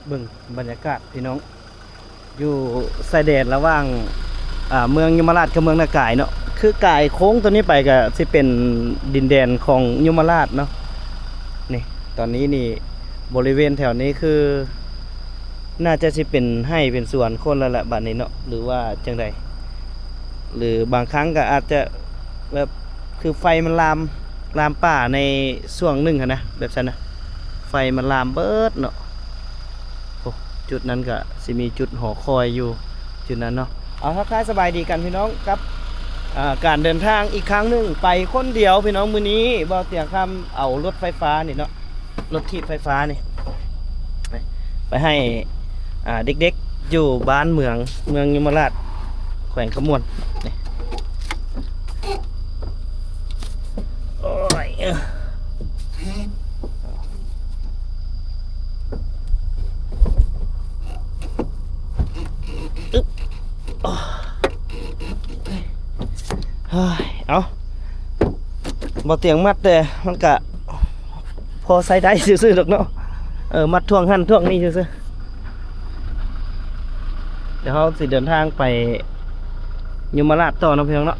ເບິ່ງບັນຍາກາດພີ່ນ້ອງ ຢູ່ຊາຍແດນລະຫວ່າງ ອ່າ ເມືອງຍົມມະລາດກັບເມືອງນາກາຍເນາະ. ຄືກາຍໂຄ້ງຕົວນີ້ໄປກະຊິເປັນດິນແດນຂອງຍົມມະລາດເນາະ. ນີ້ ຕອນນີ້ນີ້ ບໍລິເວນແຖວນີ້ຄື ໜ້າຈະຊິເປັນໄຮ່ເປັນສວນຄົນແລ້ວລະບາດນີ້ເນາະ ຫຼືວ່າຈັ່ງໃດ ຫຼືບາງຄັ້ງກໍອາດຈະແບບ ຄືໄຟມັນລາມ ລາມປ່າໃນຊ່ວງໜຶ່ງຫັ້ນນະ ແບບຊັ້ນນະ ໄຟມັນລາມເບິດເນາະ. ໂອ້ ຈຸດນັ້ນກະຊິມີຈຸດຫໍຄອຍຢູ່ຈຸດນັ້ນເນາະ. ເອົາ ທັກທາຍສະບາຍດີກັນພີ່ນ້ອງ ກັບ ອ່າ ການເດີນທາງອີກຄັ້ງໜຶ່ງ ໄປຄົນດຽວພີ່ນ້ອງ. ມື້ນີ້ບ່າວຕຽງຄຳເອົາລົດໄຟຟ້ານີ້ເນາະ ລົດຖີບໄຟຟ້ານີ້ ໄປໃຫ້ ອ່າ ເດັກໆຢູ່ບ້ານເມືອງ ເມືອງຍົມມະລາດ ແຂວງຄຳມ່ວນນີ້. ໂອ້ຍ ອຶບ ໂອ້ຍ ເອົາ ບໍ່ຕຽງມັດ ແຕ່ມັນກະພໍໃຊ້ໄດ້ຊື່ໆດອກເນາະ. ເອີ ມັດຖ້ວງຫັ້ນຖ້ວງນີ້ຊື່ໆ. ດຽວເຮົາຊິເດີນທາງໄປຍົມມະລາດຕໍ່ເນາະພີ່ນ້ອງເນາະ.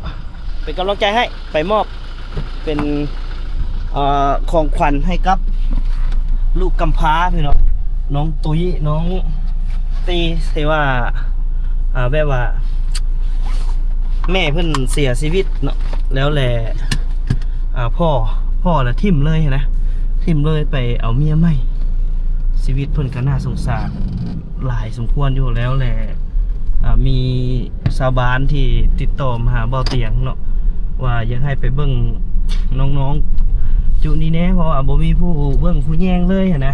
ເປັນກຳລັງໃຈໃຫ້ ໄປມອບເປັນ ເອີ ຂອງຂວັນໃຫ້ກັບລູກກຳພ້າພີ່ນ້ອງ ນ້ອງຕຸ້ຍ ນ້ອງຕີ ທີ່ວ່າ ອ່າ ແບບວ່າ ແມ່ເພິ່ນເສຍຊີວິດເນາະ ແລ້ວແຫຼະ ອ່າ ພໍ່ ພໍ່ລະຖິ້ມເລີຍຫັ້ນນະ ຖິ້ມເລີຍໄປເອົາເມຍໃໝ່. ຊີວິດເພິ່ນກໍໜ້າສົງສານຫຼາຍສົມຄວນຢູ່ ແລ້ວແຫຼະ ອ່າ ມີຊາວບ້ານທີ່ຕິດຕໍ່ມາຫາບ່າວຕຽງເນາະ ວ່າຢາກໃຫ້ໄປເບິ່ງນ້ອງໆຈຸນີ້ແດ່ ເພາະວ່າບໍ່ມີຜູ້ເບິ່ງຜູ້ແຍງເລີຍຫັ້ນນະ.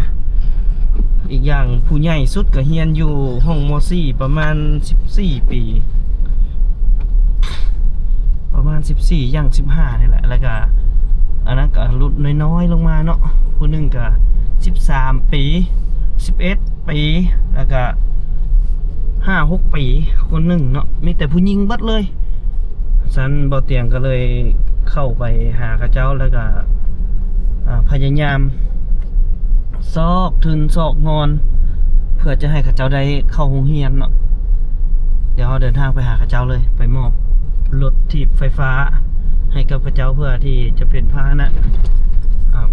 ອີກຢ່າງຜູ້ໃຫຍ່ສຸດກໍຮຽນຢູ່ຫ້ອງ ມໍສີ່ ປະມານສິບສີ່ປີ ປະມານສິບສີ່ ຢ່າງສິບຫ້ານີ້ແຫຼະ ແລ້ວກະອັນນັ້ນກະລຸ້ນນ້ອຍໆລົງມາເນາະ ຜູ້ໜຶ່ງກະສິບສາມປີ ສິບເອັດປີ ແລ້ວກະຫ້າຫົກປີ ຄົນໜຶ່ງເນາະ ມີແຕ່ຜູ້ຍິງເບິດເລີຍ. ຊັ້ນບ່າວຕຽງກໍເລີຍເຂົ້າໄປຫາເຂົາເຈົ້າ ແລ້ວກໍ ອ່າ ພະຍາຍາມຊອກທຶນຊອກຮອນ ເພື່ອຈະໃຫ້ເຂົາເຈົ້າໄດ້ເຂົ້າໂຮງຮຽນເນາະ. ດຽວເຮົາເດີນທາງໄປຫາເຂົາເຈົ້າເລີຍ ໄປມອບລົດຖີບໄຟຟ້າໃຫ້ກັບເຂົາເຈົ້າ ເພື່ອທີ່ຈະເປັນພາຫະນະ ອ່າ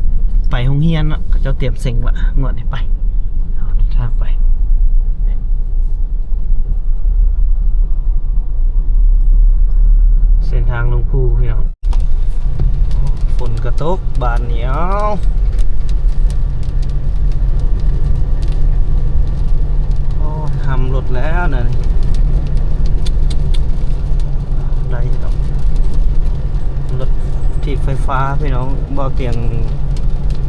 ໄປໂຮງຮຽນເນາະ. ເຂົາເຈົ້າຕຽມເສັງລະ ງວດນີ້ໄປ ເຮົາເດີນທາງໄປ. ເສັ້ນທາງລົງພູພີ່ນ້ອງ ຝົນກະຕົກບາດນີ້ ເອົາ ໂອ້ຍ ຫຳລົດແລ້ວນະນີ້ ໄດ້ດອກ ລົດຖີບໄຟຟ້າພີ່ນ້ອງ. ບ່າວຕຽງ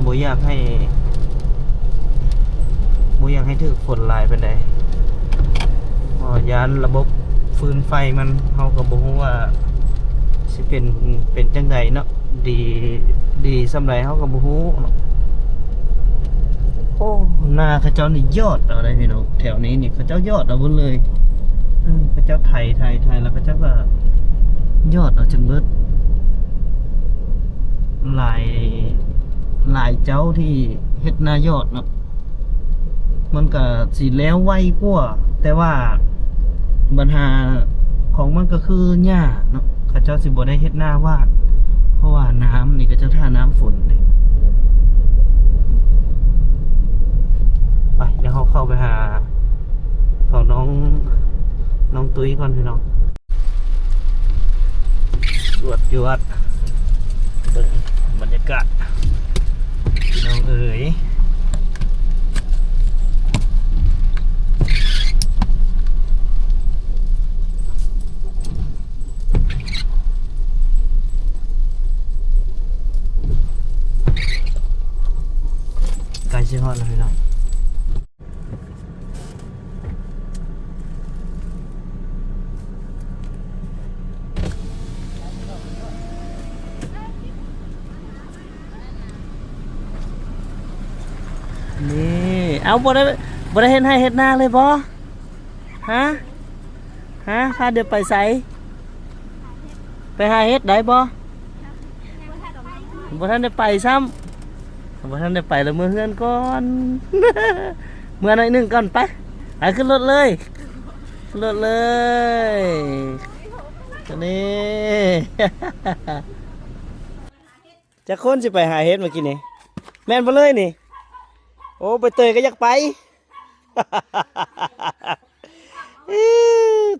ບໍ່ຢາກໃຫ້ ບໍ່ຢາກໃຫ້ຖືກຝົນຫຼາຍປານໃດ ເພາະວ່າຢ້ານລະບົບຟືນໄຟມັນ ເຮົາກໍບໍ່ຮູ້ວ່າຊິເປັນ ເປັນຈັ່ງໃດເນາະ ດີ ດີສ່ຳໃດເຮົາກໍບໍ່ຮູ້ເນາະ. ໂອ້ ນາເຂົາເຈົ້ານີ້ຍອດເອົາໄດ໋ພີ່ນ້ອງ ແຖວນີ້ນີ້ເຂົາເຈົ້າຍອດເອົາເບິດເລີຍ. ເອີ ເຂົາເຈົ້າໄຖ ໄຖ ໄຖ ແລ້ວເຂົາເຈົ້າກໍຍອດເອົາຈົນເບິດ ຫຼາຍ ຫຼາຍເຈົ້າທີ່ເຮັດນາຍອດເນາະ ມັນກະຊິແລ້ວໄວກວ່າ ແຕ່ວ່າບັນຫາຂອງມັນກໍຄືຫຍ້າເນາະ ເຂົາເຈົ້າຊິບໍ່ໄດ້ເຮັດນາຫວ່ານ ເພາະວ່ານ້ຳນີ້ ເຂົາເຈົ້າຖ້ານ້ຳຝົນເດ້. ໄປ ດຽວເຮົາເຂົ້າໄປຫາຂອງນ້ອງ ນ້ອງຕຸ້ຍກ່ອນພີ່ນ້ອງ. ຈວດຈວດ ເບິ່ງບັນຍາກາດພີ່ນ້ອງເອີຍ ໃກ້ຊິຮອດແລ້ວພີ່ນ້ອງ. ນີ້ ເອົາ ບໍ່ໄດ້ ບໍ່ໄດ້ເຮັດໄຮ່ເຮັດນາເລີຍບໍ່? ຮະ? ຮະ? ພາເດີນໄປໃສ? ໄປຫາເຫັດໄດ້ບໍ່? ບໍ່ທັນໄດ້ໄປຊ້ຳ ບໍ່ທັນໄດ້ໄປລະ ເມືອເຮືອນກ່ອນ. ເມືອໜ້ອຍໜຶ່ງກ່ອນ ໄປ ໄປຂຶ້ນລົດເລີຍ ຂຶ້ນລົດເລີຍ ຕົວນີ້ ຈັກຄົນຊິໄປຫາເຫັດມື້ກີ້ນີ້ ແມ່ນບໍ່ເລີຍນີ້? ໂອ້ ໃບເຕີຍກໍຢາກໄປ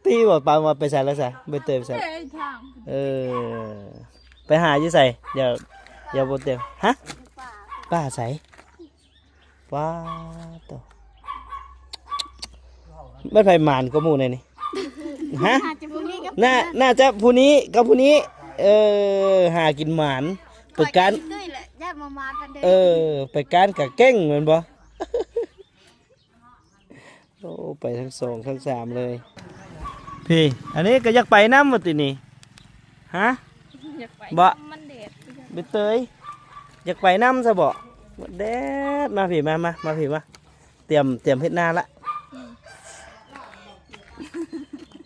ຕິວ່າ ປາວ່າໄປໃສແລ້ວຊະ ໃບເຕີຍໄປໃສ? ເອີ ໄປຫາຢູ່ໃສ? ດຽວ ດຽວບໍ່ເຕີຍ ຮະ? ປ່າໃສ? ວ້າໂຕ ແມ່ນໃຜໝານກວ່າໝູ່ແດ່ນີ້? ຮະ? ໜ້າຈະຜູ້ນີ້ກັບ ໜ້າ ໜ້າຈະຜູ້ນີ້ກັບຜູ້ນີ້ ເອີ ຫາກິນໝານ ໄປການ ຂ້ອຍກໍຄືກັນແຫຼະ ຢ້ານບໍ່ມາກັນເດີ້ ເອີ ໄປການກະເກັ່ງແມ່ນບໍ່? ໂອ້ ໄປທັງສອງທັງສາມເລີຍ ພີ້ ອັນນີ້ກໍຢາກໄປນຳບໍ່ຕິນີ້? ຮະ? ຢາກໄປ ບໍ່ ມັນແດດ ໃບເຕີຍ ຢາກໄປນຳຊະບໍ່? ແດດ ມາພີ້ ມາ ມາ ມາພີ້ ມາ ຕຽມ ຕຽມເຮັດນາລະ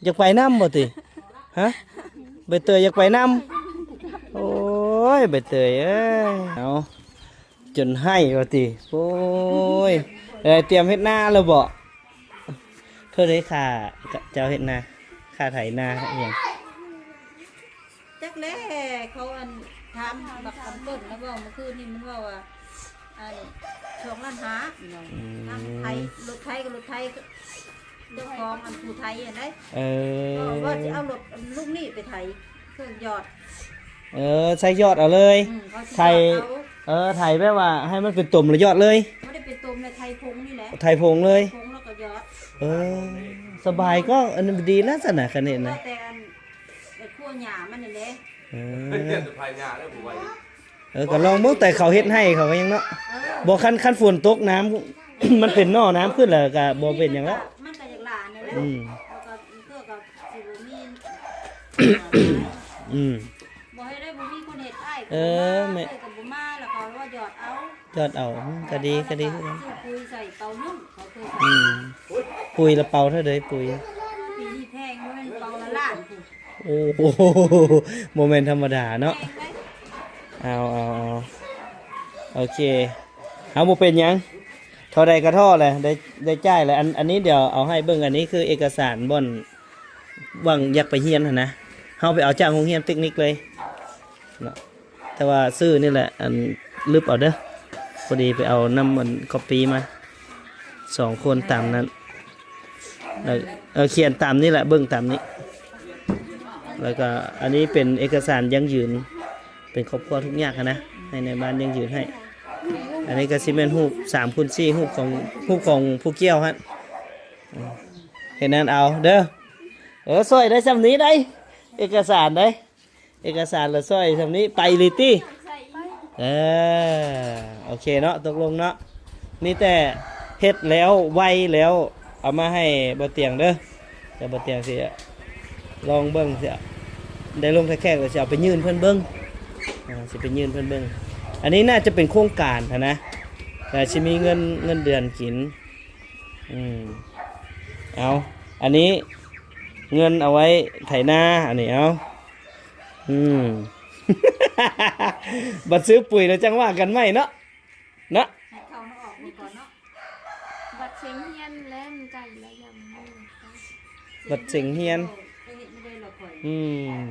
ຢາກໄປນຳບໍ່ຕິ? ຮະ? ໃບເຕີຍຢາກໄປນຳ ໂອ້ຍ ໃບເຕີຍເອີຍ ເອົາ ຈົນໄຫ້ວ່າຕິ ໂອ້ຍ ໄດ້ຕຽມເຮັດນາແລ້ວບໍ່? ເທົ່າໃດຄ່າເຈົ້າເຮັດນາ ຄ່າໄຖນາອີ່ຫຍັງ? ຈັກແຫຼະ ເຂົາອັນຖາມບັກຄຳຕົ້ນນະ ເວົ້າມື້ຄືນນີ້ ມັນເວົ້າວ່າ ອັນ ສອງລ້ານຫ້າ ອືມ ນຳໄຖ ລົດໄຖກໍລົດໄຖ ເຈົ້າຂອງອັນຜູ້ໄຖຫັ້ນໃດ ເອີ ເວົ້າວ່າຊິເອົາລົດອັນລຸງນີ້ໄປໄຖ ເຄື່ອງຢອດ ເອີ ໃສ່ຢອດເອົາເລີຍ ອືມ ເຂົາຊິ ໄຖ ຢອດເອົາ ເອີ ໄຖແບບວ່າໃຫ້ມັນເປັນຕົມແລ້ວຢອດເລີຍ ບໍ່ໄດ້ເປັນຕົມແລ້ວ ໄຖຜົງນີ້ແຫຼະ ໄຖຜົງເລີຍ ຜົງແລ້ວກໍຢອດ ເອີ ສະບາຍກໍ ອັນນີ້ດີແລ້ວຊັ້ນນະ ຄັນເຮັດນະ ແຕ່ອັນ ແຕ່ຄົວຫຍ້າມັນນັ້ນແຫຼະ ເອີ ເຮັດໃຜຫຍ້າເດ້ຜູ້ໄວ ເອີ ກໍລອງເບິ່ງ ແຕ່ເຂົາເຮັດໃຫ້ເຂົາກໍຍັງເນາະ ເອີ ບໍ່ ຄັນ ຄັນຝົນຕົກນ້ຳ ມັນເປັນໜໍ້ນ້ຳຂຶ້ນແລ້ວກໍບໍ່ເປັນຫຍັງແລ້ວ ມັນກໍຢາກຫຼານນັ້ນແຫຼະ ອືມ ແລ້ວກໍເພື່ອກໍຊິບໍ່ມີ ອືມ ບໍ່ໃຫ້ໄດ້ ບໍ່ມີຄົນເຮັດ ອ້າຍ ເອີ ແມ່ ເອື້ອຍກໍບໍ່ມາ ແລ້ວເຂົາວ່າຢອດເອົາ ຢອດເອົາ ອືມ ກໍດີ ກໍດີຄືກັນ ຊື້ປຸຍໃສ່ເປົາໜຶ່ງ ເຂົາເຄີຍໃສ່ ອືມ ປຸຍລະເປົາເທົ່າໃດ? ປຸຍ ປີນີ້ແພງ ບໍ່ແມ່ນເປົາລະລ້ານພຸ້ນ ໂອ້ ບໍ່ແມ່ນທຳມະດາເນາະ ແພງເດ້ ເອົາ ເອົາ ເອົາ ໂອເຄ ເຮົາບໍ່ເປັນຫຍັງ ທໍ່ໃດກໍທໍ່ແຫຼະ ໄດ້ ໄດ້ຈ່າຍແຫຼະ ອັນ ອັນນີ້ດຽວເອົາໃຫ້ເບິ່ງ ອັນນີ້ຄືເອກະສານບ່ອນ ຫວັງຢາກໄປຮຽນຫັ້ນນະ ເຮົາໄປເອົາຈາກໂຮງຮຽນເຕັກນິກເລີຍເນາະ ແຕ່ວ່າຊື່ນີ້ແຫຼະ ອັນ ລຶບເອົາເດີ້ ພໍດີໄປເອົານຳອັນກັອບປີ້ມາ ສອງຄົນຕາມນັ້ນ ເອີ ຂຽນຕາມນີ້ແຫຼະ ເບິ່ງຕາມນີ້ ແລ້ວກໍອັນນີ້ເປັນເອກະສານຢັ້ງຢືນ ເປັນຄອບຄົວທຸກຍາກຫັ້ນນະ ໃຫ້ນາຍບ້ານຢັ້ງຢືນໃຫ້ ອັນນີ້ກໍຊິແມ່ນຮູບສາມຄູນສີ່ ຮູບຂອງ ຮູບຂອງຜູ້ກ່ຽວຫັ້ນ ເຮັດນັ້ນເອົາເດີ້ ເອີ ຊ່ອຍໄດ້ຊ່ຳນີ້ໄດ໋ ເອກະສານໄດ໋ ເອກະສານລະຊ່ອຍຊ່ຳນີ້ ໄປເລີຍຕິ ເອີ ໂອເຄເນາະ ຕົກລົງເນາະ ມີແຕ່ເຮັດແລ້ວໄວແລ້ວ ເອົາມາໃຫ້ບໍ່ຕຽງເດີ້ ແຕ່ບໍ່ຕຽງຊິລອງເບິ່ງ ຊິໄດ້ລົງແຂກໆ ແລ້ວຊິເອົາໄປຍື່ນເພິ່ນເບິ່ງ ອ່າ ຊິໄປຍື່ນເພິ່ນເບິ່ງ ອັນນີ້ໜ້າຈະເປັນໂຄງການຫັ້ນນະ ແຕ່ຊິມີເງິນ ເງິນເດືອນກິນ ອືມ ເອົາ ອັນນີ້ເງິນເອົາໄວ້ໄຖນາ ອັນນີ້ເອົາ ອືມ ບັດຊື້ປຸຍແລ້ວຈັ່ງວ່າກັນໃໝ່ເນາະ ເນາະ ໃຫ້ເຂົ້າມາອອກນີ້ກ່ອນເນາະ ບັດເສັງຮຽນແລ້ວມັນໃກ້ແລ້ວ ຍັງບໍ່ ບັດເສັງຮຽນ ໄປເຮັດບໍ່ໄດ້ລະຂ້ອຍ ອືມ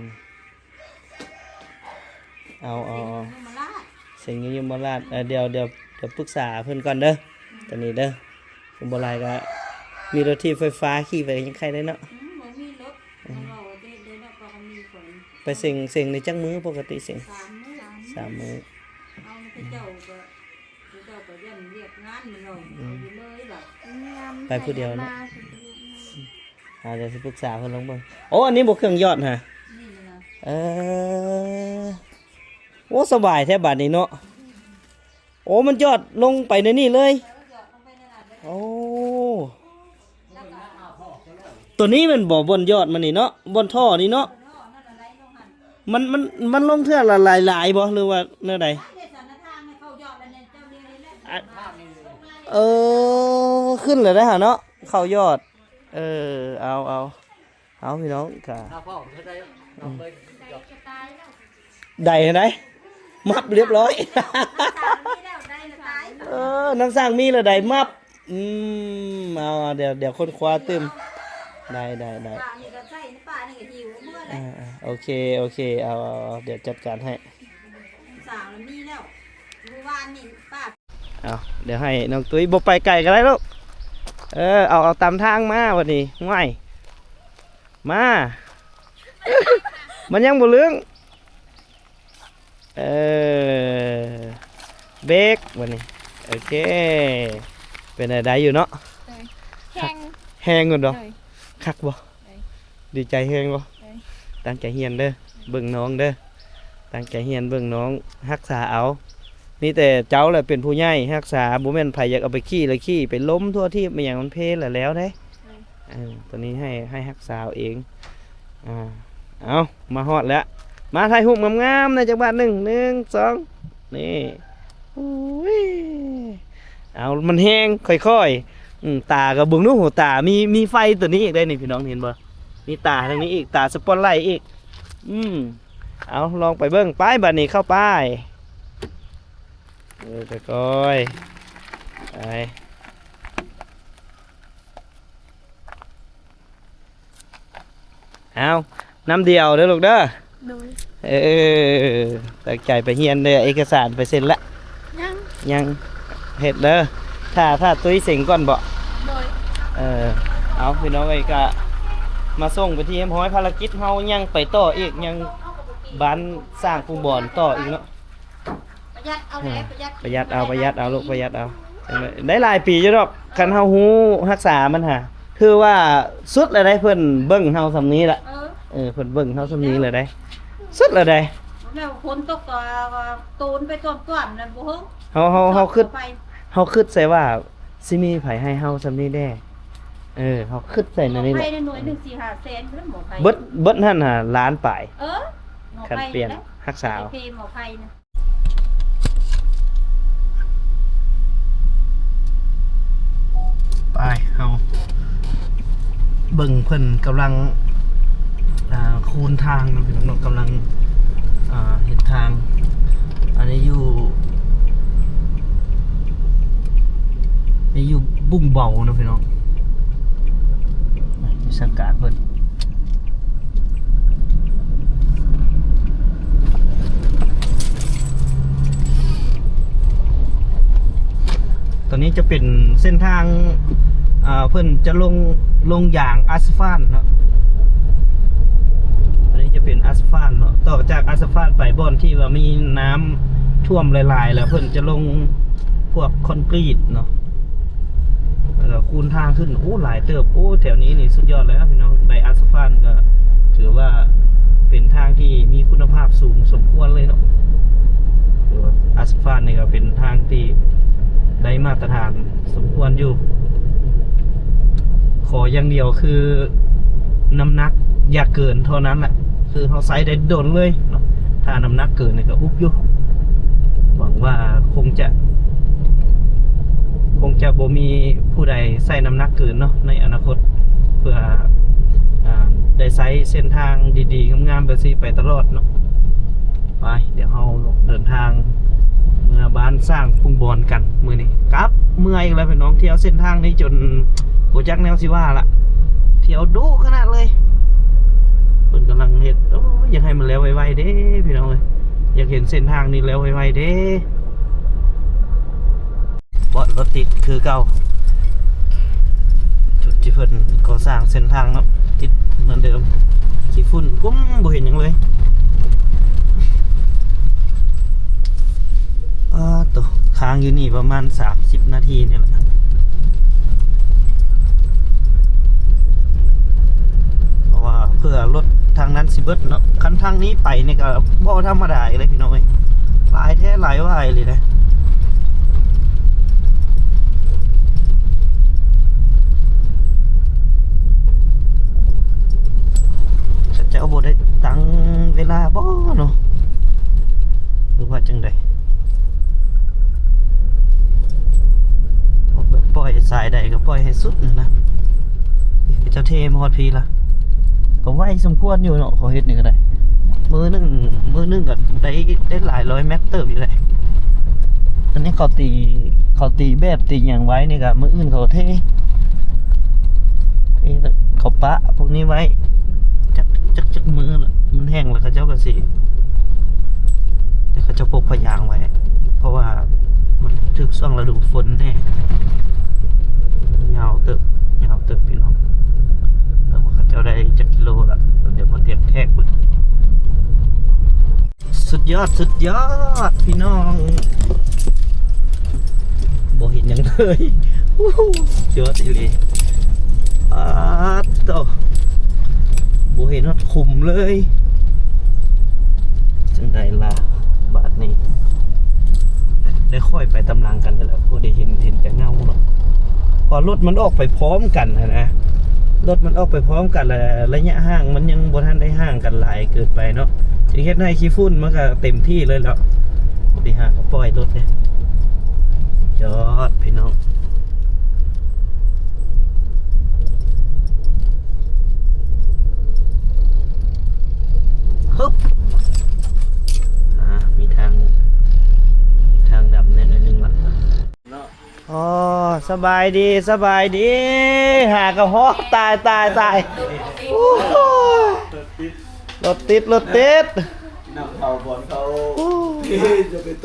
ເອົາ ເອົາ ເສັງຢູ່ຍົມມະລາດ ເສັງຢູ່ຍົມມະລາດ ເອີ ດຽວ ດຽວ ດຽວປຶກສາເພິ່ນກ່ອນເດີ້ ອືມ ຕອນນີ້ເດີ້ ບໍ່ຫຼາຍກໍມີລົດຖີບໄຟຟ້າຂີ່ໄປກໍຍັງໄຄໄດ້ເນາະ ອືມ ບໍ່ມີລົດ ອືມ ເວົ້າວ່າເດ້ ເດ້ເນາະ ກໍມີຄົນ ໄປເສັງ ເສັງນີ້ຈັກມື້ ປົກກະຕິເສັງ? ສາມມື້ ສາມມື້ ເອົາ ເຂົາເຈົ້າກໍ ເຂົາເຈົ້າກໍຢ້ານວຽກງານ ມັນເນາະ ອືມ ເອົາຢູ່ເລີຍວ່າ ໄປຜູ້ດຽວເນາະ ອືມ ອ່າ ດຽວຊິປຶກສາເພິ່ນລອງເບິ່ງ ໂອ້ ອັນນີ້ບໍ່ເຄື່ອງຢອດຫະ ນີ້ນະ ເອີ ໂອ້ ສະບາຍແທ້ບາດນີ້ເນາະ ໂອ້ ມັນຢອດລົງໄປໃນນີ້ເລີຍ ເອີ ຢອດລົງໄປໃນນັ້ນເລີຍ ໂອ້ ແລ້ວກໍ ຕົວນີ້ແມ່ນບໍ່ ບ່ອນຢອດມັນນີ້ເນາະ ບ່ອນທໍ່ນີ້ເນາະ ມັນ ມັນ ມັນລົງເທື່ອລະຫຼາຍໆບໍ່ ຫຼືວ່າແນວໃດ? ອະ ເອີ ຂຶ້ນແລ້ວໄດ໋ຫາເນາະ ເຂົ້າຢອດ ເອີ ເອົາ ເອົາ ເອົາ ພີ່ນ້ອງກະ ອືມ ໄດ້ຫັ້ນໃດ໋ ມັບລຽບຮ້ອຍ ເອີ ນ້ຳສ້າງມີແລ້ວໄດ້ມັບ ອືມ ເອົາ ເອົາ ດຽວ ດຽວຄົ້ນຄວ້າຕື່ມ. ໄດ້ ໄດ້ ໄດ້ ປານີ້ກໍໃສ່ ປານີ້ກໍຫິວເມືອແຫຼະ. ອ່າ ໂອເຄ ໂອເຄ ເອົາ ເອົາ ເອົາ ດຽວຈັດການໃຫ້. ສາວລະມີແລ້ວ ມື້ວານນີ້ປາ. ເອົາ ດຽວໃຫ້ນ້ອງຕຸ້ຍ ບໍ່ໄປໄກກໍໄດ້ລູກ. ເອີ ເອົາ ເອົາຕາມທາງມາບັດນີ້. ຫ້ວຍ ມາ ມັນຍັງບໍ່ລຶ້ງ. ເອີ ເບຣກບັດນີ້. ໂອເຄ ເປັນໄດ້ ໄດ້ຢູ່ເນາະ. ໂດຍ ແຮງ ແຮງຢູ່ເນາະ. ໂດຍ ຄັກບໍ່? ໂດຍ ດີໃຈແຮງບໍ່? ໂດຍ ຕັ້ງໃຈຮຽນເດີ ເບິ່ງນ້ອງເດີ ຕັ້ງໃຈຮຽນເບິ່ງນ້ອງ ຮັກສາເອົາ. ມີແຕ່ເຈົ້າແຫຼະເປັນຜູ້ໃຫຍ່ຮັກສາ ບໍ່ແມ່ນໃຜຢາກເອົາໄປຂີ່ລະຂີ່ ໄປລົ້ມທົ່ວທີບ ແມ່ນຫຍັງມັນເພລະແລ້ວເດ້. ໂດຍ ເອີ ຕົວນີ້ໃຫ້ ໃຫ້ຮັກສາເອົາເອງ. ອ່າ ເອົາ ມາຮອດແລ້ວ ມາຖ່າຍຮູບງາມໆ ແດ່ຈັກບາດໜຶ່ງ ໜຶ່ງ ສອງ ນີ້. ໂອ້ຍ ເອົາ ມັນແຮງ ຄ່ອຍໆ. ອືມ ຕາກໍເບິ່ງດູ ຕາມີ ມີໄຟຕົວນີ້ອີກໄດ໋ນີ້ ພີ່ນ້ອງເຫັນບໍ່? ມີຕາທາງນີ້ອີກ ຕາສະປອດໄລອີກ. ອືມ ເອົາ ລອງໄປເບິ່ງ ໄປ ບາດນີ້ເຂົ້າໄປ. ເອີ ຄ່ອຍໆ ໄປ. ເອົາ ນ້ຳດຽວເດີລູກເດີ. ໂດຍ ເອີ ຕັ້ງໃຈໄປຮຽນເດີ ເອກະສານໄປເຊັນລະ? ຍັງ ຍັງ ເຮັດເດີ ຖ້າ ຖ້າຕຸ້ຍເສັງກ່ອນເບາະ. ໂດຍ ເອີ ເອົາ ພີ່ນ້ອງເອີຍ ກະມາສົ່ງເປັນທີ່ຮຽບຮ້ອຍ ພາລະກິດເຮົາຍັງໄປຕໍ່ອີກ ຍັງບ້ານສ້າງປຸງບອນຕໍ່ອີກເນາະ. ປະຢັດເອົາແຫຼະ ປະຢັດ ປະຢັດເອົາ ປະຢັດເອົາລູກ ປະຢັດເອົາ. ໄດ້ຫຼາຍປີຢູ່ດອກ ຄັນເຮົາຮູ້ຮັກສາມັນຫາ ຖືວ່າສຸດແລ້ວໄດ໋ ເພິ່ນເບິ່ງເຮົາສ່ຳນີ້ລະ. ເອີ ເອີ ເພິ່ນເບິ່ງເຮົາສ່ຳນີ້ແລ້ວໄດ໋ ສຸດແລ້ວໄດ໋. ແລ້ວຝົນຕົກກໍໂຕນໄປຖ້ວມໆ ນັ້ນບໍ່ເຮີ້. ເຮົາ ເຮົາ ເຮົາຄິດ ເຮົາຄິດໃສ່ວ່າຊິມີໃຜໃຫ້ເຮົາສ່ຳນີ້ແດ່. ເອີ ເຮົາຄິດໃສ່ແນວນີ້ແຫຼະ. ໝໍໄຜ່ໜ່ວຍໜຶ່ງສີ່ຫ້າແສນ ໝໍໄຜ່ ເບິດ ເບິດຫັ້ນຫາລ້ານປາຍ. ເອີ ໝໍໄຜ່ ຄັນປ່ຽນຮັກສາ ໝໍໄຜ່ນະ. ໄປ ເຮົາເບິ່ງເພິ່ນກຳລັງ ອ່າ ຄູນທາງເນາະ ພີ່ນ້ອງເນາະ ກຳລັງ ອ່າ ເຮັດທາງ. ອັນນີ້ຢູ່ ນີ້ຢູ່ບຸ້ງເບົາເນາະ ພີ່ນ້ອງ ວິຊາການເພິ່ນ. ຕົວນີ້ຈະເປັນເສັ້ນທາງ ເອີ ເພິ່ນຈະລົງ ລົງຢາງອາສະຟານເນາະ. ຕົວນີ້ຈະເປັນອາສະຟານເນາະ ຕໍ່ຈາກອາສະຟານໄປບ່ອນທີ່ວ່າມີນ້ຳຖ້ວມຫຼາຍໆ ແລ້ວເພິ່ນຈະລົງພວກຄອນກຣີດເນາະ. ແລ້ວກໍຄູນທາງຂຶ້ນ ໂອ້ ຫຼາຍເຕີບ. ໂອ້ ແຖວນີ້ນີ້ສຸດຍອດເລີຍພີ່ນ້ອງ ໄດ້ອາສະຟານກໍຖືວ່າເປັນທາງທີ່ມີຄຸນນະພາບສູງສົມຄວນເລີຍເນາະ. ຖືວ່າອາສະຟານນີ້ກໍເປັນທາງທີ່ໄດ້ມາດຕະຖານສົມຄວນຢູ່. ຂໍຢ່າງດຽວຄືນ້ຳໜັກຢ່າເກີນເທົ່ານັ້ນແຫຼະ. ຄືເຮົາໃຊ້ໄດ້ດົນເລີຍເນາະ ຖ້ານ້ຳໜັກເກີນນີ້ກໍອຸບຢູ່. ຫວັງວ່າຄົງຈະ ຄົງຈະບໍ່ມີຜູ້ໃດໃຊ້ນ້ຳໜັກເກີນເນາະ ໃນອະນາຄົດ ເພື່ອ ອ່າ ໄດ້ໃຊ້ເສັ້ນທາງດີໆ ງາມໆ ແບບນີ້ໄປຕະຫຼອດເນາະ. ໄປ ດຽວເຮົາເດີນທາງເມືອບ້ານສ້າງປຸງບອນກັນມື້ນີ້. ກັບເມືອອີກແລ້ວພີ່ນ້ອງ ທ່ຽວເສັ້ນທາງນີ້ຈົນບໍ່ຈັກແນວຊິວ່າລະ ທ່ຽວດຸຂະໜາດເລີຍ. ເພິ່ນກຳລັງເຮັດ ໂອ້ຍ ຢາກໃຫ້ມັນແລ້ວໄວໆເດ້ພີ່ນ້ອງເອີຍ ຢາກເຫັນເສັ້ນທາງນີ້ແລ້ວໄວໆເດ້. ບ່ອນລົດຕິດຄືເກົ່າ ຈຸດທີ່ເພິ່ນກໍ່ສ້າງເສັ້ນທາງເນາະ ຕິດເໝືອນເດີມ ຂີ້ຝຸ່ນກຸ້ມ ບໍ່ເຫັນຫຍັງເລີຍ. ອາໂຕ ຄ້າງຢູ່ນີ້ປະມານສາມສິບນາທີນີ້ແຫຼະ ເພາະວ່າເພື່ອລົດທາງນັ້ນຊິເບິດເນາະ. ຄັນທາງນີ້ໄປນີ້ກໍບໍ່ທຳມະດາອີກເລີຍພີ່ນ້ອງເອີຍ ຫຼາຍແທ້ຫຼາຍວ່າອີ່ຫຼີເດ້. ເຂົາເຈົ້າບໍ່ໄດ້ຕັ້ງເວລາບໍ່ເນາະ ຫຼືວ່າຈັ່ງໃດ? ເອົາໄປປ່ອຍສາຍໃດກໍປ່ອຍໃຫ້ສຸດນະ ເຂົາເຈົ້າເທມາຮອດພີ້ລະ ກໍໄວສົມຄວນຢູ່ເນາະ ເຂົາເຮັດນີ້ກໍໄດ້ ມື້ໜຶ່ງ ມື້ໜຶ່ງກໍໄດ້ ໄດ້ຫຼາຍຮ້ອຍແມັດເຕີບຢູ່ແຫຼະ. ອັນນີ້ເຂົາຕີ ເຂົາຕີແບບຕີຫຍັງໄວ້ນີ້ກະ ມື້ອື່ນເຂົາເທ ເທ ເຂົາປະພວກນີ້ໄວ້ ຈັກ ຈັກ ຈັກມື້ລະ ມັນແຫ້ງລະ ເຂົາເຈົ້າກະຊິ ໃຫ້ເຂົາເຈົ້າປົກຜ້າຢາງໄວ້ ເພາະວ່າມັນຖືກຊ່ວງລະດູຝົນແດ່. ຍາວເຕີບ ຍາວເຕີບພີ່ນ້ອງ. ແລ້ວເຂົາເຈົ້າໄດ້ຈັກກິໂລລະ ດຽວບໍ່ຕຽມແທກເບິ່ງ. ສຸດຍອດ ສຸດຍອດ ພີ່ນ້ອງ ບໍ່ເຫັນຫຍັງເລີຍ. ສຸດຍອດອີ່ຫຼີ. ປາດໂທ້ ບໍ່ເຫັນຮອດຂຸມເລີຍ. ຈັ່ງໃດລະບາດນີ້ ໄດ້ຄ່ອຍໄປຕາມຫຼັງກັນແລ້ວ ບໍ່ໄດ້ເຫັນ ເຫັນແຕ່ເງົາເນາະ ເພາະລົດມັນອອກໄປພ້ອມກັນຫັ້ນນະ. ລົດມັນອອກໄປພ້ອມກັນ ແລະ ໄລຍະຫ່າງມັນຍັງບໍ່ທັນໄດ້ຫ່າງກັນຫຼາຍເກີນໄປເນາະ ຈຶ່ງເຮັດໃຫ້ຂີ້ຝຸ່ນມັນກະເຕັມທີ່ເລີຍແຫຼະ. ດີຫາກະປ່ອຍລົດເດ້ ຈອດພີ່ນ້ອງ. ຮຶບ ອ່າ ມີທາງ ມີທາງດຳແດ່ໜ້ອຍໜຶ່ງລະ. ອໍ ສະບາຍດີ ສະບາຍດີ ຫາກະຮອກ ຕາຍ ຕາຍ ຕາຍ ໂອ້ໂຫ ລົດຕິດ ລົດຕິດ ນັ່ງເຝົ້າບ່ອນເຂົາ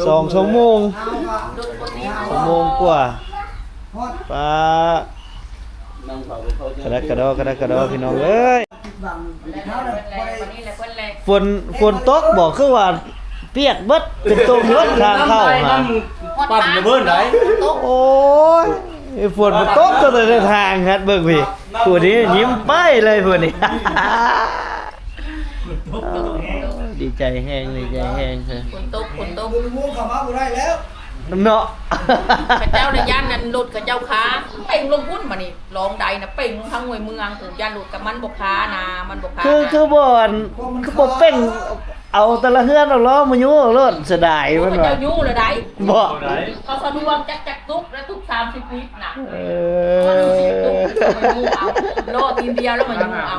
ສອງຊົ່ວໂມງ ຊົ່ວໂມງກວ່າ ປາ ກະດັກກະດໍ ກະດັກກະດໍ ພີ່ນ້ອງເອີຍ. ຝົນ ຝົນຕົກບໍ່ ຄືວ່າປຽກເບິດ ເປັນຕົມເບິດທາງເຂົ້າຫັ້ນ ປັ່ນລະເບີດໄດ໋. ໂອ້ຍ ຝົນມັນຕົກຕົວໃດທາງຫັ້ນ ເບິ່ງພີ້ ຜູ້ນີ້ຍິ້ມປ້າຍເລີຍຜູ້ນີ້. ດີໃຈແຮງ ດີໃຈແຮງ ຝົນຕົກ ຝົນຕົກ ເຂົ້າມາບໍ່ໄດ້ແລ້ວເນາະ. ເຂົາເຈົ້ານະຢ້ານນັ້ນ ລົດເຂົາເຈົ້າຄາ ເປັ່ງລົງພຸ້ນ ບາດນີ້ ລອງໃດນະ ເປັ່ງລົງທາງຫ້ວຍເມືອງ ຢ້ານລົດກະມັນບໍ່ຄານະ ມັນບໍ່ຄາ ຄື ຄືບໍ່ ຄືບໍ່ເປັ່ງ ເອົາແຕ່ລະເຮືອນເອົາລໍ້ມາຍູ້ເອົາໂລດ ເສຍດາຍມັນວ່າ ເຂົາເຈົ້າຍູ້ລະໄດ໋ ບໍ່ ເຂົາສະດວກ ຈັກ ຈັກຕຸກລະຕຸກສາມສິບລິດນະ. ເອີ ລໍ້ຕີນດຽວລະມາຍູ້ເອົາ.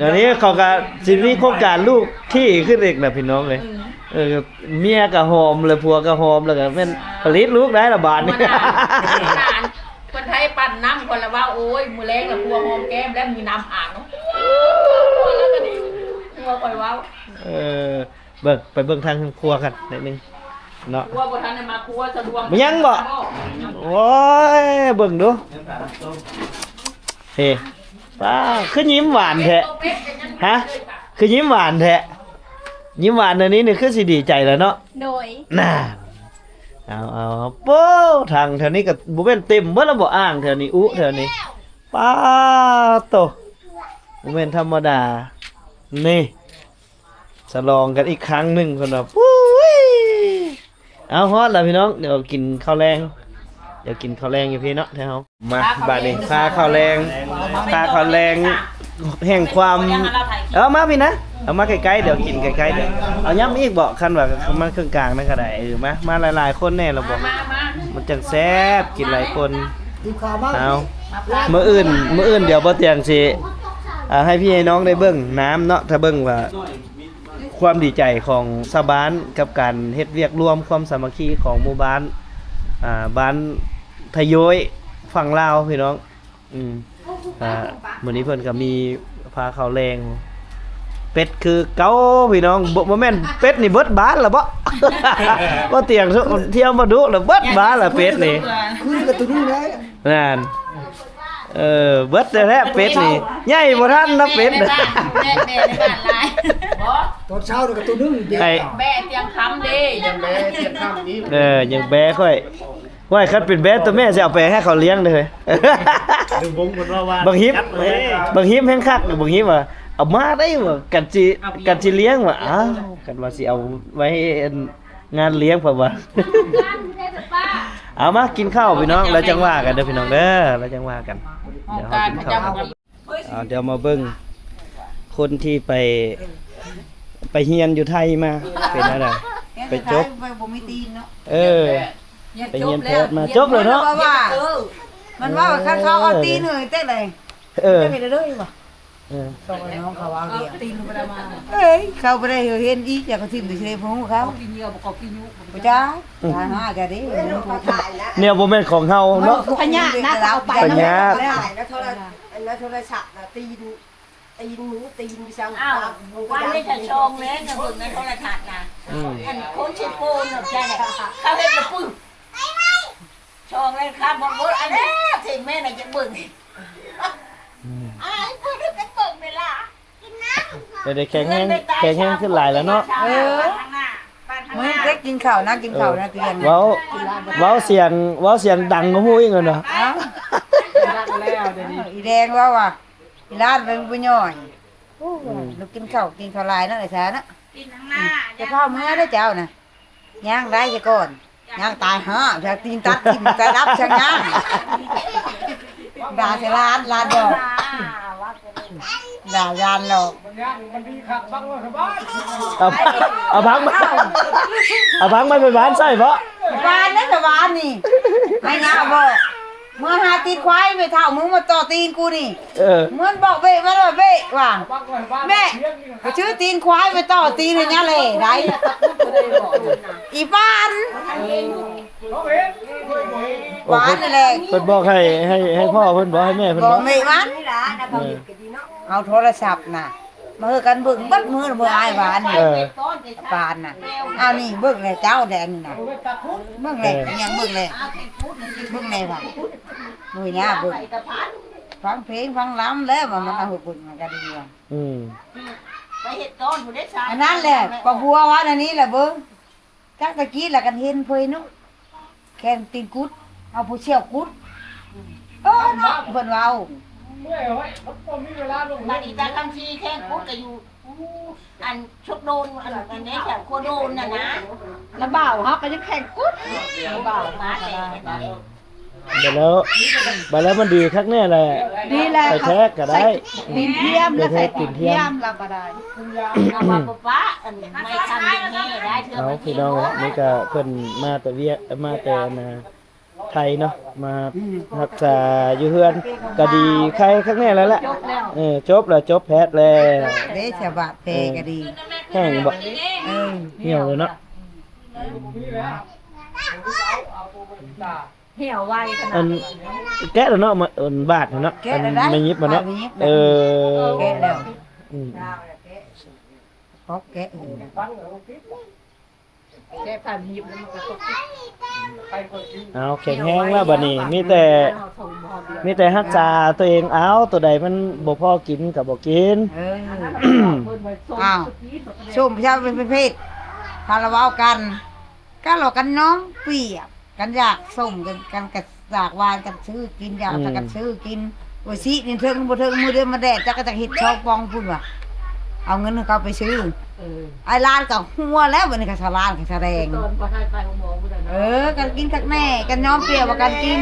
ດຽວນີ້ເຂົາກະຊິມີໂຄງການລູກຖີ່ຂຶ້ນອີກນະ ພີ່ນ້ອງເອີຍ. ເອີ ເມຍກະຫອມ ແລະ ຜົວກະຫອມ ແລ້ວກະແມ່ນຜະລິດລູກໄດ້ລະບາດນີ້. ຄົນໄທປັ່ນນ້ຳ ຂ້ອຍລະວ່າ ໂອ້ຍ ມື້ແລງລະຜົວຫອມແກ້ມ ແລ້ວມີນ້ຳອາບ ແລ້ວກະດີ ຜົວຂ້ອຍເວົ້າ. ເອີ ເບິ່ງ ໄປເບິ່ງທາງຄົວກັນໜ້ອຍໜຶ່ງເນາະ. ຄົວບໍ່ທັນໄດ້ມາຄົວ ສະດວກ ຍັງບໍ່? ໂອ້ຍ ເບິ່ງດູ ເຮ ປ້າ ຄືຍິ້ມຫວານແທ້ ຮະ ຄືຍິ້ມຫວານແທ້. ຍິ້ມຫວານແນວນີ້ນີ້ຄືຊິດີໃຈແລ້ວເນາະ. ໂດຍ ນານ ເອົາ ເອົາ ໂປ້ ຖັງແຖວນີ້ກະບໍ່ແມ່ນເຕັມເບິດລະບໍ່ ອ່າງແຖວນີ້ ອຸແຖວນີ້ ປາໂຕ ບໍ່ແມ່ນທຳມະດານີ້. ສະຫຼອງກັນອີກຄັ້ງໜຶ່ງເພິ່ນວ່າ ປຸ້ຍ. ເອົາ ຮອດແລ້ວພີ່ນ້ອງ ດຽວກິນເຂົ້າແລງ ດຽວກິນເຂົ້າແລງຢູ່ພີ້ເນາະ ແຖວເຮົາ. ມາ ບາດນີ້ພາເຂົ້າແລງ ພາເຂົ້າແລງແຫ່ງຄວາມ ເອົາມາພີ້ນະ ເອົາມາໃກ້ໆ ດຽວກິນໃກ້ໆ ດຽວເອົາຫຍັບອີກເບາະ ຄັນວ່າມາເຄິ່ງກາງນັ້ນກະໄດ້. ເອີ ມາ ມາຫຼາຍໆຄົນແດ່ລະບໍ່ ມາ ມາ ມາ ມັນຈັ່ງແຊບ ກິນຫຼາຍຄົນ. ເອົາ ມື້ອື່ນ ມື້ອື່ນດຽວບໍ່ຕຽງຊິ ອ່າ ໃຫ້ພີ່ໃຫ້ນ້ອງໄດ້ເບິ່ງນ້ຳເນາະ ຖ້າເບິ່ງວ່າ ຄວາມດີໃຈຂອງຊາວບ້ານກັບການເຮັດວຽກຮ່ວມ ຄວາມສາມັກຄີຂອງໝູ່ບ້ານ ອ່າ ບ້ານທະໂຍຍ ຝັ່ງລາວ ພີ່ນ້ອງ. ອືມ ອ່າ ມື້ນີ້ເພິ່ນກະມີພາເຂົ້າແລງ ເປັດຄືເກົ່າ ພີ່ນ້ອງ. ບໍ່ ບໍ່ແມ່ນເປັດນີ້ເບິດບ້ານລະເບາະ ບໍ່ຕຽງທ່ຽວມາດຸລະ ເບິດບ້ານລະເປັດນີ້ ຄືກະຕຸນນີ້ແຫຼະ ນັ້ນ ເອີ ເບິດແທ້ໆ ເປັດນີ້ ໃຫຍ່ບໍ່ທັນນະເປັດ ແມ່ ແມ່ໃນບ້ານຫຼາຍ ບໍ່ ຕອນເຊົ້ານີ້ກະໂຕໜຶ່ງ ໃຫ້ ແບ້ຕຽງຄຳເດ້ ຍັງແບ້ຕຽງຄຳນີ້ ເອີ ຍັງແບ້ຂ້ອຍ ໂອ້ຍ ຄັນເປັນແບ້ໂຕແມ່ຊິເອົາໄປໃຫ້ເຂົາລ້ຽງເດີ ລຸງບົງເພິ່ນວ່າ ວ່າ ບັກຮິບ ຈັດເລີຍ ບັກຮິບແຮງຄັກ ບັກຮິບວ່າ ເອົາມາໄດ້ວ່າ ກັນຊິ ກັນຊິລ້ຽງວ່າ ອ້າວ ຄັນວ່າຊິເອົາໄວ້ໃຫ້ ງານລ້ຽງເພິ່ນວ່າ ເອົາມາກິນເຂົ້າພີ່ນ້ອງ ແລ້ວຈັ່ງວ່າກັນເດີພີ່ນ້ອງເດີ ແລ້ວຈັ່ງວ່າກັນ ດຽວເຮົາກິນເຂົ້າກັນ. ເອົາ ດຽວມາເບິ່ງຄົນທີ່ໄປ ໄປຮຽນຢູ່ໄທມາ ເປັນແນວໃດ ໄປຈົບ ໄປບໍ່ມີຕີນເນາະ ເອີ ໄປຮຽນແພດມາ ຈົບແລ້ວເນາະ ມັນວ່າ ເອີ ມັນວ່າຄັນເຂົາເອົາຕີນເຮີຍເຕັກເລີຍ ເອີ ເຮັດເລີຍວ່າ ເອີ ຊອຍນ້ອງເຂົາເອົາດຽວ ຕີນບໍ່ໄດ້ມາ ເອີຍ ເຂົາບໍ່ໄດ້ເຫັນອີກ ຢາກເຂົາຖິ້ມໄປເສຍຜູ້ເຂົາ ເຂົາກິນເຫຍື່ອບໍ່ ເຂົາກິນຢູ່ບໍ່ຈັກ ອືມ ຕາຍຫາຈະເດ້ ແນວບໍ່ແມ່ນຂອງເຮົາເນາະ ພະຍາດນະ ເຂົາເອົາໄປ ພະຍາດ ແລ້ວໂທລະ ອັນນັ້ນໂທລະສັບນະ ຕີນ ຕີນໝູ ຕີນອີສັງ ອ້າວ ວັນນີ້ຈະຊ່ອງແລ້ວ ຈະເບິ່ງໃນໂທລະທັດນະ ອືມ ອັນຄົນເຊໂປນນະ ເຂົາເຮັດລະປຶ້ມ ຊ່ອງແລ້ວ ຄຳບອກເບິ່ງ ອັນນີ້ເຖິງແມ່ນນະ ຈະເບິ່ງ ອືມ ອາຍເພິ່ນໄປເບິ່ງເວລາ ຈະໄດ້ແຂງແຮງ ແຂງແຮງຂຶ້ນຫຼາຍແລ້ວເນາະ ເອີ ມື້ນີ້ໄດ້ກິນເຂົ້ານະ ກິນເຂົ້ານະ ເອີ ທ່ຽງ ເວົ້າ ເວົ້າສຽງ ເວົ້າສຽງດັງກວ່າໝູ່ອີກແມ່ນບໍ່ ອ້າວ ດັງແລ້ວດຽວນີ້ ອີແດງເວົ້າວ່າ ອີຫຼານເປັນຜູ້ຍ່ອຍ ອືມ ລູກກິນເຂົ້າ ກິນເຂົ້າຫຼາຍເນາະ ໄອ້ສາເນາະ ກິນທາງໜ້າ ອືມ ຈະພາເມືອເດີເຈົ້ານະ ຍ່າງໄດ້ຊະກ່ອນ ຍ່າງຕາຍຫາ ຈະຕີນຕັດຖິ້ມ ຕາຍດັບຊະຍ່າງ ດ່າໃສ່ຫຼານ ຫຼານດອກ ດ່າຢ້ານດອກ ເອົາ ເອົາຜັກມາ ເອົາຜັກມາໄປຫວ່ານໃສ່ເບາະ ຫວ່ານເດ້ ໄປຫວ່ານນີ້ ໃຫ້ຍາເບາະ ເມືອຫາຕີນຄວາຍ ແມ່ເຖົ້າ ມຶງມາຕໍ່ຕີນກູນີ້ ເອີ ມັນບອກເບະ ມັນວ່າເບະວ່າ ແມ່ ໄປຊື້ຕີນຄວາຍໄປຕໍ່ຕີນໃຫ້ຍາແຫຼໄດ້ ອີປານ ຫວ່ານນັ້ນແຫຼະ ເພິ່ນບອກໃຫ້ ໃຫ້ ໃຫ້ພໍ່ເພິ່ນບໍ ໃຫ້ແມ່ເພິ່ນບໍ ແມ່ມັນ ເອີ ເອົາໂທລະສັບນະ ມາເຮີກັນເບິ່ງເບິດມື້ ມື້ອ້າຍຫວ່ານ ເອີ ປານນະ ເອົານີ້ເບິ່ງແຫຼະ ເຈົ້າແດນນີ້ນະ ເບິ່ງແຫຼະ ເອີ ຍັງເບິ່ງແຫຼະ ເບິ່ງແຫຼະວ່າ ໂອ້ຍ ຍາເບິ່ງ ຟັງເພງຟັງລຳແລ້ວວ່າ ມັນເອົາເບິ່ງມັນກະດີວ່າ ອືມ ໄປເຮັດຕອນຜູ້ໃດຊາ ອັນນັ້ນແຫຼະ ປາບົວວ່າອັນນີ້ແຫຼະເບິ່ງ ຈັກຕະກີ້ລະກັນເຫັນເພິ່ນເນາະ ແຂນຕີນກຸດ ເອົາຜູ້ຊ່ຽວກຸດ ເອີເນາະ ເພິ່ນເວົ້າ ເມື່ອຍເວີຍ ບໍ່ມີເວລາລົງ ບັດນີ້ຕາຄຳຊີແຂນກຸດກໍຢູ່ ອັນ ຊຸກໂດນ ອັນ ອັນນີ້ແຖວຄົວໂດນນະນະ ລະບ່າວເຮົາກໍຍັງແຂນກຸດ ລະບ່າວມາແຕ່ ບັດແລ້ວ ບັດແລ້ວມັນດີຄັກແນ່ແຫຼະ ດີແຫຼະ ໄປແທກກໍໄດ້ ຕີນທຽມ ໄປແທກຕີນທຽມ ລະກໍໄດ້ ເອົາມາປະປະ ອັນ ໄມ້ຄ້ຳດິນແຮ່ໄດ້ເທື່ອ ເອົາ ມັນ ພີ່ນ້ອງເອີຍ ນີ້ກໍເພິ່ນມາແຕ່ວຽກ ມາແຕ່ອັນນ່າ ໄທເນາະ ມາ ອືມ ຮັກສາຢູ່ເຮືອນກໍດີໄຄຄັກແນ່ແລ້ວແຫຼະ ຈົບແລ້ວ ເອີ ຈົບແລ້ວ ຈົບແພດແລ້ວ ເດ້ສະບາດແຜກໍດີ ແຫ້ງບໍ່ ເອີ ຫ່ຽວເລີຍເນາະ ອືມ ຫ່ຽວໄວຂະໜາດ ອັນ ແກະແລ້ວເນາະ ມາ ອັນ ບາດເນາະ ແກະແລ້ວ ອັນ ໄດ້ ໄມ້ຫຍິບມັນເນາະ ໄມ້ຫຍິບ ເອີ ແກະແລ້ວ ອືມ ເພາະແກະຢູ່ ແກະຜ້າໜີບແລ້ວມັນກໍຕົກ ເອົາ ແຂງແຮງແລ້ວບັດນີ້ ມີແຕ່ ມີແຕ່ຮັກສາຕົວເອງ ເອົາ ຕົວໃດມັນບໍ່ພໍກິນກໍບໍ່ກິນ ເອີ ເອົາ ສົ້ມຊາວເປັນເພດ ຖ້າລະເວົ້າກັນ ກະລອກກັນນ້ອງປຽບ ກັນຢາກສົ້ມກັນ ກັນກະຢາກຫວານກັນຊື້ກິນ ຢາກ ອືມ ກັນຊື້ກິນ ໂອຊິນີ້ເຖິງບໍ່ເຖິງ ມື້ເດືອນມາແດດ ຈັກກະຈັກເຮັດຊອງປ່ອງພຸ້ນວ່າ ເອົາເງິນໃຫ້ເຂົາໄປຊື້ ເອີ ອ້າຍຫຼານກໍຫົວແລ້ວ ບັດນີ້ກໍສະຫຼານກໍສະແດງ ເອີ ກັນກິນຄັກແນ່ ກັນຍອມປຽບວ່າກັນກິນ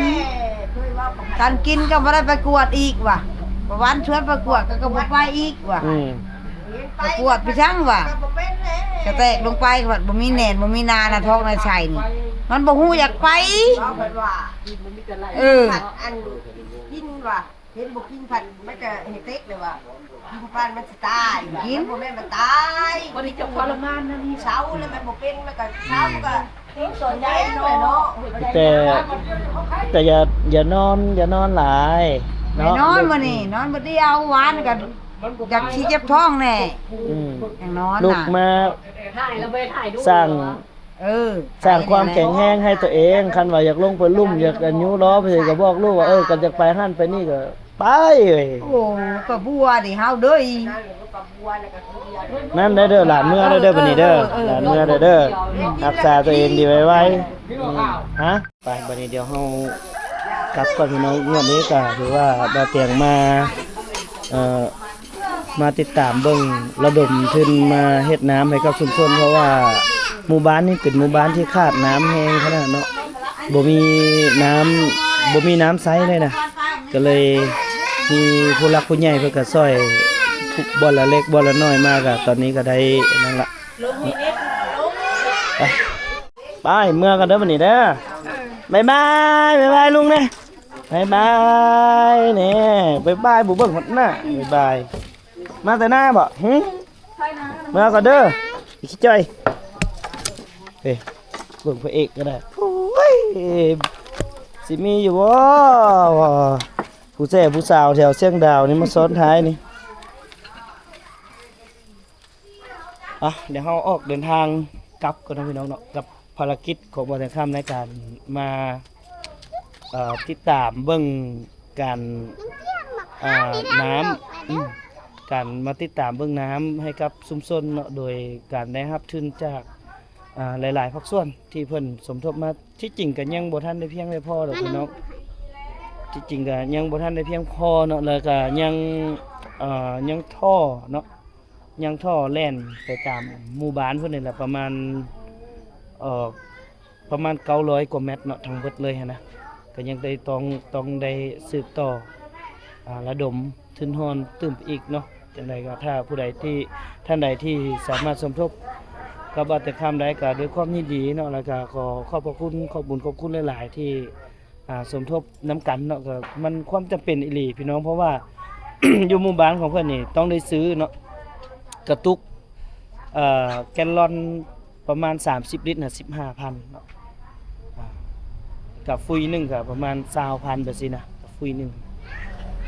ກັນກິນກໍບໍ່ໄດ້ໄປກວດອີກວ່າ ປະຫວັນຊວນໄປກວດກໍ ກໍບໍ່ໄປອີກວ່າ ອືມ ປະກວດໄປຈັ່ງວ່າ ກະແຕກລົງໄປ ບໍ່ມີແໜ້ນ ບໍ່ມີນານະ ທ້ອງນະໄສ້ນີ້ ມັນບໍ່ຮູ້ຢາກໄປ ເອີ ອັນກິນວ່າ ເຫັນບໍ່ກິນພັດ ມັນກະເຮັດເຕັກເລີຍວ່າ ກິນປານມັນຊິຕາຍ ກິນ ມັນບໍ່ແມ່ນມັນຕາຍ ບໍ່ໄດ້ຈົບທໍລະມານນະນີ້ ເຊົາແລ້ວມັນບໍ່ເປັນ ມັນກະເຊົາ ມັນກະ ແຕ່ ແຕ່ຢ່າ ຢ່ານອນ ຢ່ານອນຫຼາຍເນາະ ນອນມື້ນີ້ ນອນມື້ດຽວ ວານກະຢາກຊິເຈັບທ້ອງແດ່ ອືມ ຢ່າງນອນ ລຸກມາ ຖ່າຍແລ້ວບໍ່ໄດ້ຖ່າຍດູ ສ້າງ ເອີ ສ້າງຄວາມແຂງແຮງໃຫ້ຕົວເອງ ຄັນວ່າຢາກລົງໄປລຸ່ມ ຢາກອັນຢູ່ລໍໄປໃສ ກໍບອກລູກວ່າ ເອີ ກັນຢາກໄປຫັ້ນໄປນີ້ກໍໄປເອີຍ ໂອ້ ປາບົວເດເຮົາເດີ ນັ້ນໄດ້ເດີ ຫຼານເມືອໄດ້ເດີ ບັດນີ້ເດີ ເອີ ເອີ ຫຼານເມືອໄດ້ເດີ ເອີ ຮັກສາຕົວເອງດີໄວໆ ອືມ ຮະ ໄປ ບັດນີ້ດຽວເຮົາກັບກ່ອນພີ່ນ້ອງ ງວດນີ້ກໍຖືວ່າບ່າວຕຽງມາ ເອີ ມາຕິດຕາມເບິ່ງ ລະດົມທຶນມາເຮັດນ້ຳໃຫ້ກັບຊຸມຊົນ ເພາະວ່າໝູ່ບ້ານນີ້ເປັນໝູ່ບ້ານທີ່ຂາດນ້ຳແຮງຂະໜາດເນາະ ບໍ່ມີນ້ຳ ບໍ່ມີນ້ຳໃຊ້ເລີຍນະ ກໍເລີຍມີຜູ້ຫຼັກຜູ້ໃຫຍ່ເພິ່ນກໍຊ່ອຍ ບ່ອນລະເລັກບ່ອນລະນ້ອຍມາ ກໍຕອນນີ້ກໍໄດ້ນັ້ນລະ ໄປ ໄປ ເມືອກັນເດີບັດນີ້ເດີ ບາຍບາຍ ບາຍບາຍລຸງແດ່ ບາຍບາຍແດ່ ບາຍບາຍ ບໍ່ເບິ່ງຮອດໜ້າ ບາຍບາຍ. ມາແຕ່ນາບໍ່? ຫື? ມາກ່ອນເດີ ຂີ້ຈ່ອຍ. ເອີ ເບິ່ງພະເອກກໍໄດ້. ໂອ້ຍ ຊິມີຢູ່ບໍ່ ຜູ້ແຊຜູ້ສາວແຖວຊຽງດາວນີ້ມາຊ້ອນທ້າຍນີ້? ອ່ະ ດຽວເຮົາອອກເດີນທາງກັບກ່ອນເນາະ ພີ່ນ້ອງເນາະ ກັບພາລະກິດຂອງບ່າວແຕງຄຳໃນການມາ ເອີ ຕິດຕາມເບິ່ງການ ອ່າ ນ້ຳ ອືມ ການມາຕິດຕາມເບິ່ງນ້ຳໃຫ້ກັບຊຸມຊົນເນາະ ໂດຍການໄດ້ຮັບທຶນຈາກ ອ່າ ຫຼາຍໆພາກສ່ວນທີ່ເພິ່ນສົມທົບມາ. ທີ່ຈິງກໍຍັງບໍ່ທັນໄດ້ພຽງໄດ້ພໍດອກ ພີ່ນ້ອງ, ທີ່ຈິງກໍຍັງບໍ່ທັນໄດ້ພຽງພໍເນາະ ແລ້ວກໍຍັງ ເອີ ຍັງທໍ່ເນາະ ຍັງທໍ່ແລ່ນໄປຕາມໝູ່ບ້ານເພິ່ນນີ້ແຫຼະ ປະມານ ເອີ ປະມານເກົ້າຮ້ອຍກວ່າແມັດເນາະ ທັງເບິດເລີຍຫັ້ນນະ. ກໍຍັງໄດ້ຕ້ອງ ຕ້ອງໄດ້ສືບຕໍ່ ອ່າ ລະດົມທຶນຮອນຕື່ມໄປອີກເນາະ. ຈັ່ງໃດກໍຖ້າຜູ້ໃດທີ່ ທ່ານໃດທີ່ສາມາດສົມທົບກັບບ່າວແຕງຄຳໄດ້ ກໍດ້ວຍຄວາມຍິນດີເນາະ, ແລ້ວກໍຂໍຂອບພະຄຸນ ຂອບບຸນຂອບຄຸນຫຼາຍໆ ທີ່ ອ່າ ສົມທົບນຳກັນເນາະ. ກໍມັນຄວາມຈຳເປັນອີ່ຫຼີ ພີ່ນ້ອງ, ເພາະວ່າ ຢູ່ໝູ່ບ້ານຂອງເພິ່ນນີ້ຕ້ອງໄດ້ຊື້ເນາະ ກະຕຸກ ເອີ ແກນລອນປະມານສາມສິບລິດນະ ສິບຫ້າພັນເນາະ, ອ່າ ກະຟຸຍໜຶ່ງກະປະມານຊາວພັນ ແບບຊີ້ນະ, ກະຟຸຍໜຶ່ງ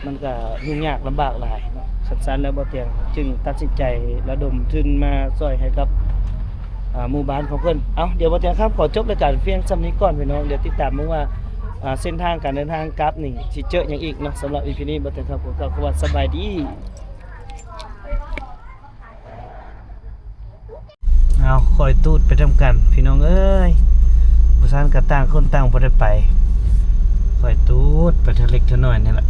ມັນກະຫຍຸ້ງຍາກລຳບາກຫຼາຍເນາະ. ຊັ້ນໆ ແລ້ວບ່າວແຕງຈຶ່ງຕັດສິນໃຈລະດົມທຶນມາຊ່ອຍໃຫ້ກັບ ອ່າ ໝູ່ບ້ານຂອງເພິ່ນ. ເອົ້າ ດຽວບ່າວແຕງຄຳຂໍຈົບລາຍການພຽງສ່ຳນີ້ກ່ອນ ພີ່ນ້ອງ. ດຽວຕິດຕາມເບິ່ງວ່າ ອ່າ ເສັ້ນທາງການເດີນທາງກັບນີ້ຊິເຈີຫຍັງອີກເນາະ. ສຳລັບອີພີນີ້ ບ່າວແຕງຄຳຂໍກ່າວຄຳວ່າສະບາຍດີ. ເອົາ ຄ່ອຍຕູດໄປນຳກັນ ພີ່ນ້ອງເອີຍ, ບໍ່ຊັ້ນກໍຕ່າງຄົນຕ່າງບໍ່ໄດ້ໄປ. ຄ່ອຍຕູດໄປເທື່ອເລັກເທື່ອນ້ອຍນີ້ແຫຼະ. ບ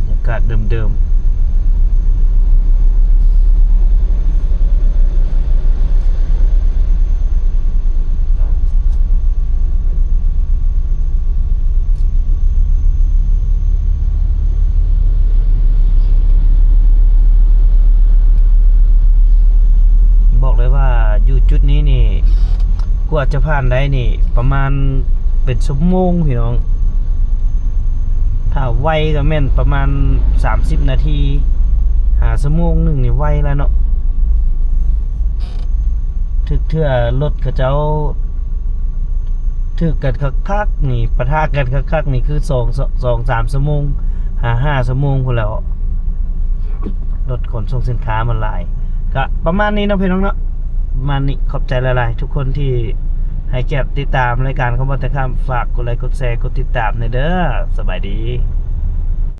ັນຍາກາດເດີມໆ. ບອກເລີຍວ່າຢູ່ຈຸດນີ້ນີ້ ກວ່າຈະຜ່ານໄດ້ນີ້ ປະມານເປັນຊົ່ວໂມງພີ່ນ້ອງ. ຖ້າໄວກໍແມ່ນປະມານສາມສິບນາທີ ຫາຊົ່ວໂມງໜຶ່ງນີ້ໄວແລ້ວເນາະ. ຖືກເທື່ອລົດເຂົາເຈົ້າຖືກກັນຄັກໆນີ້ ປະທະກັນຄັກໆນີ້ ຄືສອງ ສອງສາມຊົ່ວໂມງ ຫາຫ້າຊົ່ວໂມງພຸ້ນແຫຼ້ວ. ລົດຂົນສົ່ງສິນຄ້າມັນຫຼາຍ. ກະປະມານນີ້ເນາະ ພີ່ນ້ອງເນາະ, ປະມານນີ້. ຂອບໃຈຫຼາຍໆ ທຸກຄົນທີ່ໃຫ້ກຽດຕິດຕາມລາຍການຂອງບ່າວແຕງຄຳ. ຝາກກົດໄລ ກົດແຊ ກົດຕິດຕາມແດ່ເດີ. ສະບາຍດີ.